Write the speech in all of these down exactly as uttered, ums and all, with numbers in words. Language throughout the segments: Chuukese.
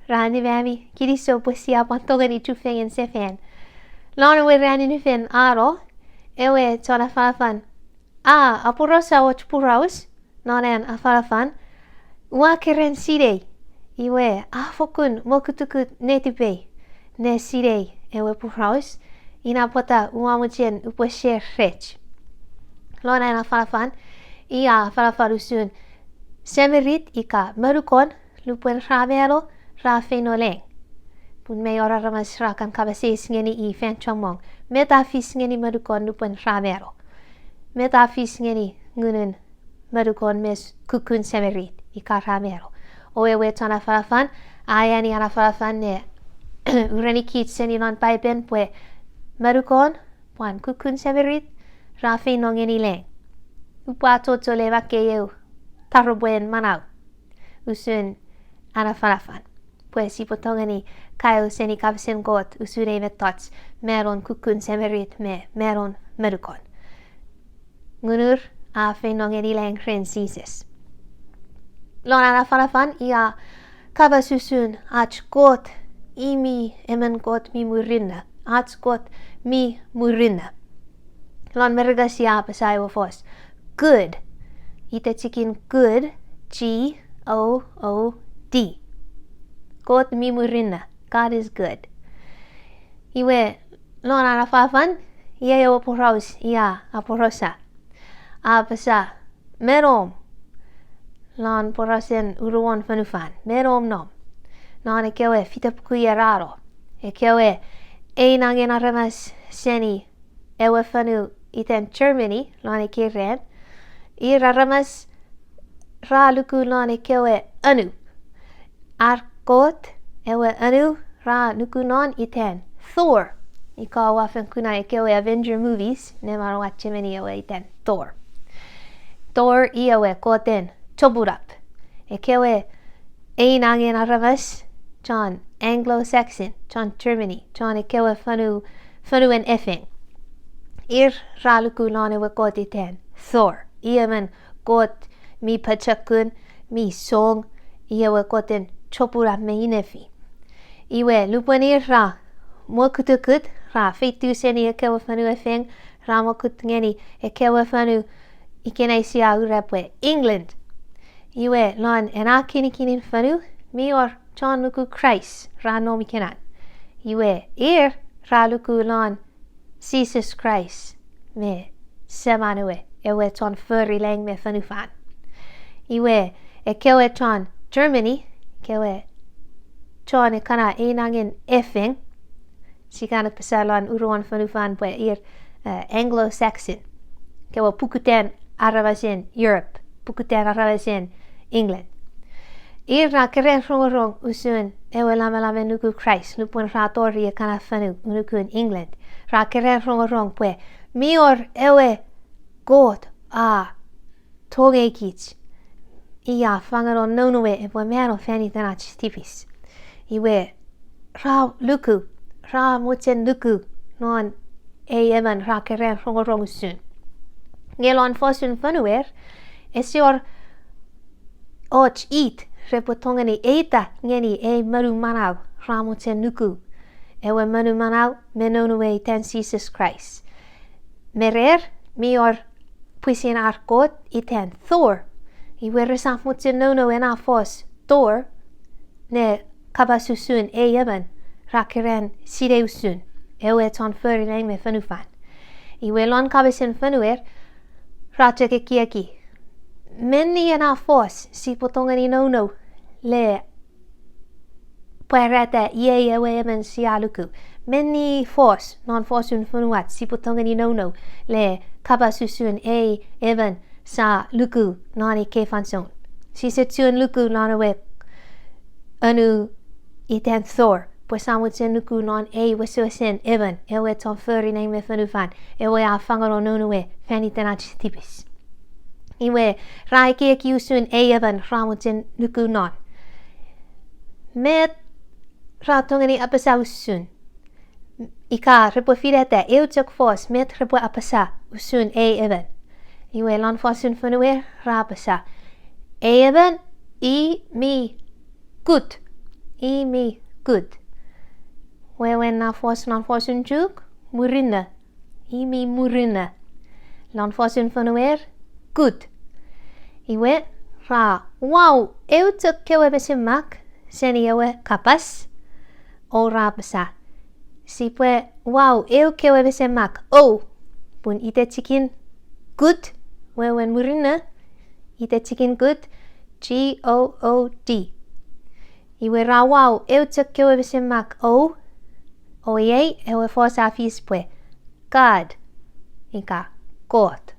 Ran annim ami, kinisou pwe sia pwan tongeni chufengen sefan. Lon ewe ranin fen a no, ewe chon afanafan a aporausa och poraus. Non an afanafan, ua keran sinei, iwe a fokkun mokutukut netipei ne sinei ewe poraus, ina pwata ua mochen upwe share rech. Lon an afanafan, i a afanafan usun semirit ika monukon, lupwen ra mano, ra feino lang. Pun mei wor aramas ra kan kapas eis ngeni i fan chommong, met a fis ngeni monukon lupwen ra mano? Met a fis ngeni ngunun monukon me kukkun semirit ika ra mano? O ewe chon afanafan a eani an afanafan ne urenikich seni non Paipen pwe monukon pwan kukkun semirit ra feino ngeni lang. Upwe achocho le makkei eu taropwen manau usun an afanafan pwe sipwe tongeni kaeo seni kapasen Kot usun ei mettoch, manon kukkun semirit me manon monukon. Ngunur a feino ngeni lang ren Jises. Lon an afanafan i a kapas usun ach Kot, i mi emon Kot mi murinno, ach Kot mi murinno. Lon Merika sia apasa ewe fos good. Itechikin good, G O O D. Kot mi murinno. God is good. Iwe, lon an afanafan, iei ewe poraus i a aporausa. A apasa, me nom. Lon porausen uruon fonufan, me nom nom. Non ekkewe fitepuku ier a no, ekkewe einangen aramas seni ewe fonu itan Germany lon ekkei ran, ir aramas ra luku lon ekkewe anu. Ar kot ewe anu ra nuku non itan Thor. Ika oua fen kuna ekkewe Avenger movies, ne manau a chemeni ewe itan Thor. Thor i ewe koten chopunap. Ekkewe einangen aramas chon Anglo-Saxon, chon Germany, chon ekkewe fonu, fonuen efeng, ir ra luku non ewe kot itan Thor. I emon kot mi pochokun, mi song, i ewe koten chopunap me inefi. Iwe, lupwen ir ra mokutukut, ra feitiw seni ekkewe fonu efeng, ra mokut ngeni ekkewe fonu ikenai sia ura pwe England. Iwe, lon ena kinikinin fonu, mi wor chon nuku Kraist ra nom ikenan. Iwe, ir ra luku lon Jises Kraist me Seman we, ewe chon fori lang me fonufan. Iwe, ekkewe chon Germany, ekkewe chon ekkana einangen efeng, sia kan apasa lon uruon fonufan pwe ir, eh, Anglo-Saxon, ekkewe pukutan aramasen Europe, pukutan aramasen England. Ir ra keran rongorong usun ewe lamalamen nuku Kraist nupwen ra tori ekkana fonu unukun England. Ra keran rongorong pwe mi wor ewe Kot a tongeikich, i a fangeno noun we epwe mano fan iten ach tipis. Iwe, ra luku, ra mochen luku non ei emon ra keran rongorong usun. Nge lon fosun fonuer, ese wor och it repwe tongeni eita ngeni ei monumanau ra mochen nuku, ewe monumanau me noun we itan Jises Kraist. Me rer, mi wor pwisin ar kot itan Thor. Iwe resap mochen nounou ena fos Thor ne kapas usun ei emon ra keran sinei usun, ewe chon fori lang me fonufan. Iwe lon kapasen fonuer, ra chok ekieki, menni ena fos sipwe tongeni nounou le pwarata iei ewe emon sia luku? Menni fos non fosun fonuach sipwe tongeni nounou le kapas usun ei emon sia luku non ekkei fansoun? Sise chuen luku non ewe anu itan Thor pwe sa mochen nuku non ei wesewesen emon, ewe chon fori lang me fonufan, ewe a fangeno noun we fan iten ach tipis. Iwe, ra ekieki usun ei emon ra mochen nuku non. Met ra tongeni apasa usun? Ika repwe finata eu chok fos, met repwe apasa usun ei emon? Iwe lon fosun fonuer ra apasa, ei emon i mi kut. I mi good. Wewen na fos non fosun Chuuk, murinno. I mi murinno. Non fosun fonuer, good. Iwe, ra uwau eu chok kewe mesen mak seni ewe kapas, o ra apasa, sipwe uwau eu kewe mesen mak, o, pun itechikin good, wewen murinno, itechikin good, G O O D. Iwe ra uwau eu chok kewe mesen mak, o, o iei ewe fos a fis pwe God, ika Kot.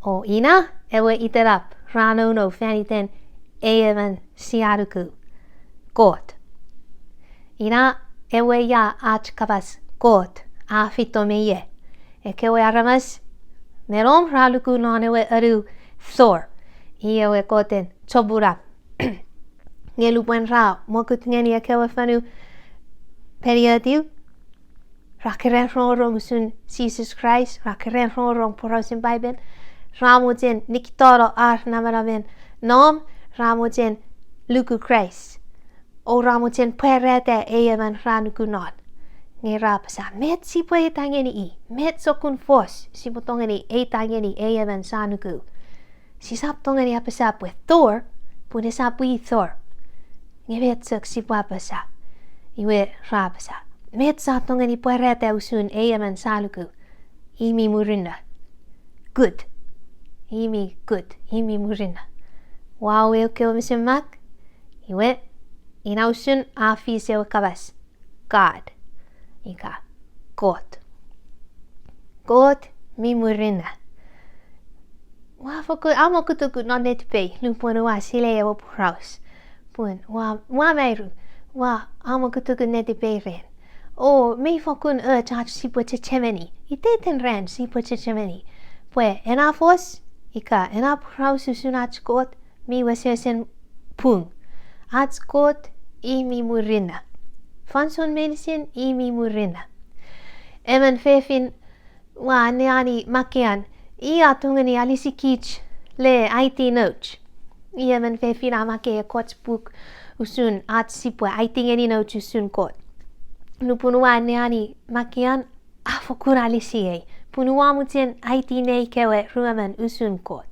O ina ewe itenap ra nounou fan iten ei emon sia nuku, Kot. Ina ewe ia ach kapas Kot a feito me ie. Ekkewe aramas me nom ra luku non ewe anu Thor, i ewe koten chopunap. Nge lupwen ra mokut ngeni ekkewe fonu peniatiw, ra keran rongorong usun Jises Kraist, ra keran rongorong porausen Paipen, ra mochen nikitano ar namanamen nom, ra mochen luku Kraist, o ra mochen pwarata ei emon ra nuku non. Nge ra apasa, met sipwe eita ngeni i? Met sokkun fos sipwe tongeni eita ngeni ei emon sia nuku? Sisap tongeni apasa pwe Thor, pun esap i Thor. Nge met chok sipwe apasa? Iwe ra apasa, met sa tongeni pwarata usun ei emon sia nuku? I mi murinno. Good. I mi good. I mi murinno. Uwau eu kewe mesen mak, iwe, ina usun a fis ewe kapas God, ika Kot. Kot mi murinno. Ua fokkun, a mokutukut non netipei nupwen ua silei ewe poraus. Pun ua, ua mairu, ua, a mokutukut netipei ren. O mi fokkun och ach sipwe chechemeni, iteiten ran sipwe chechemeni pwe ena fos ika ena poraus usun ach Kot mi wesewesen pung. Ach Kot i mi murinno. Fansoun meinisin i mi murinno. Emon fefin ua anneani makean, i a tongeni alisikich le aiti nouch. I emon fefin a makkei ekkoch puk usun ach sipwe aiti ngeni nouch usun Kot. Nupwen ua anneani makean, a fokkun alisiei, pun ua mochen aiti nei kewe ruemon usun Kot.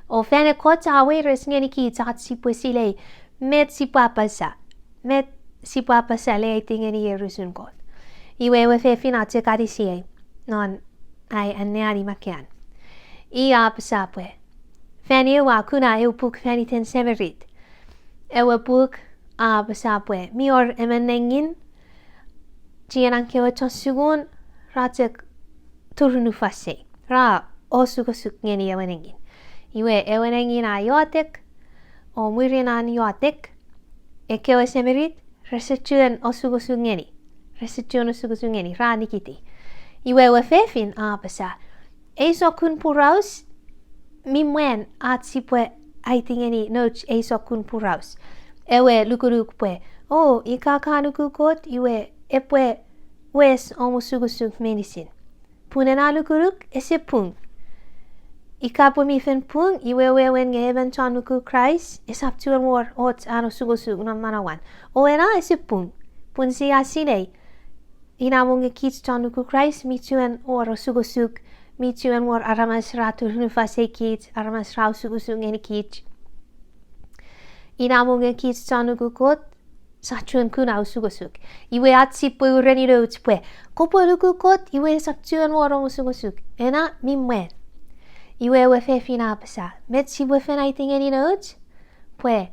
O fan ekkoch a weires ngenikich ach sipwe silei met sipwe apasa, met sipwe apasa le aiti ngeni ir usun Kot. Iwe ewe fefin a chok alisiei non ai anneani makean. I a apasa pwe, fan eu ua kuna eu puk fan iten semirit. Ewe puk a apasa pwe mi wor emon nengin, chienan kewe chon sukun ra chok turunufasei, ra osukosuk ngeni ewe nengin. Iwe ewe nengin a iotek, o mwirin an iotek, ekkewe semirit rese chuen osukosuk ngeni, rese chuen osukosuk ngeni, ra nikiti. Iwe ewe fefin a apasa, ei sokkun poraus mi mwan ach sipwe aiti ngeni nouch ei sokkun poraus. Ewe lukuluk pwe, o, ika ka nuku Kot, iwe epwe wes om osukosuk meinisin. Pun ena lukuluk ese pung. Ika pwe mi fen pung, iwe wewen nge emon chon nuku Kraist esap chuen wor och an osukosuk non manauan. O ena ese pung. Pun sia sinei, inamo nge kich chon nuku Kraist mi chuen wor osukosuk, mi chuen wor aramas ra turunufasei kich, aramas ra osukosuk ngeni kich. Inamo nge kich chon nuku Kot, sa chuen kuna osukosuk. Iwe ach sipwe ureni nouch pwe, kopwe nuku Kot, iwe esap chuen wor om osukosuk. Ena mi mwan. Iwe ewe fefin a apasa, met sipwe fen aiti ngeni nouch? Pwe,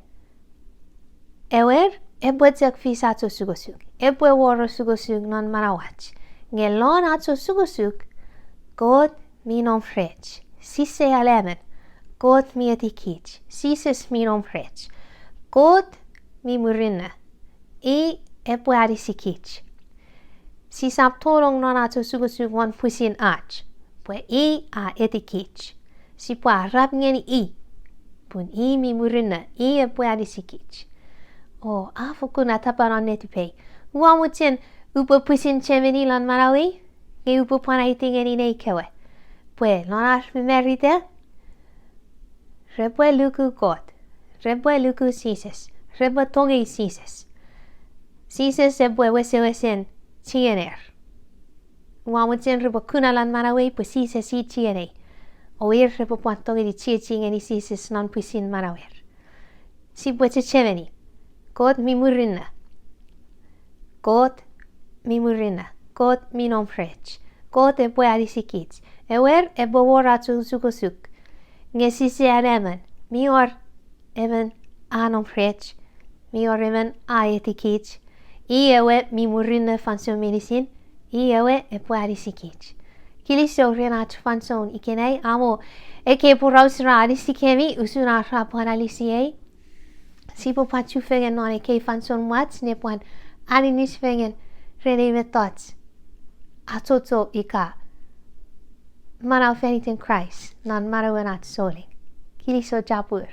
ewer, epwe chok fis ach osukosuk. Epwe wor osukosuk non manauach. Nge lon ach osukosuk, Kot mi nom rech. Sise alemon. Kot mi etikich. Jises mi nom rech. Kot mi murinno. I epwe anisikich. Sisap tonong non ach osukosuk won pwisin ach, pwe i a etikich. Sipwe arap ngeni i, pun i mi murinno, i epwe anisikich. O, a fokkun atapa non netipei. Ua mochen upwe pwisin chemeni lon manauei, nge upwe pwan aiti ngeni nei kewe pwe lon ar mamarita, repwe luku Kot, repwe luku Jises, repwe tongei Jises. Jises epwe wesewesen chiener. Ua mochen repwe kuna lon manauei pwe Jises i chienei. O ir repwe pwan tongeni chiechi ngeni Jises non pwisin manauer. Sipwe chechemeni, Kot mi murinno. Kot mi murinno. Kot mi nom rech. Kot epwe anisikich. Ewer, epwe wor ach osukosuk. Nge sise anaemon, mi wor emon a nom rech, mi wor emon a etikich. I ewe mi murinno fansoun meinisin, i ewe epwe anisikich. Kilisou ren ach fansoun ikenai, amo ekkei poraus ra anisikemi usun ar ra pwan anisiei. Sipwe pwan chufengen non ekkei fansoun mwach ne pwan aninis fengen ren ei mettoch, achocho ika manau fan iten Kraist non manauen ach souleng. Kilisou chapur.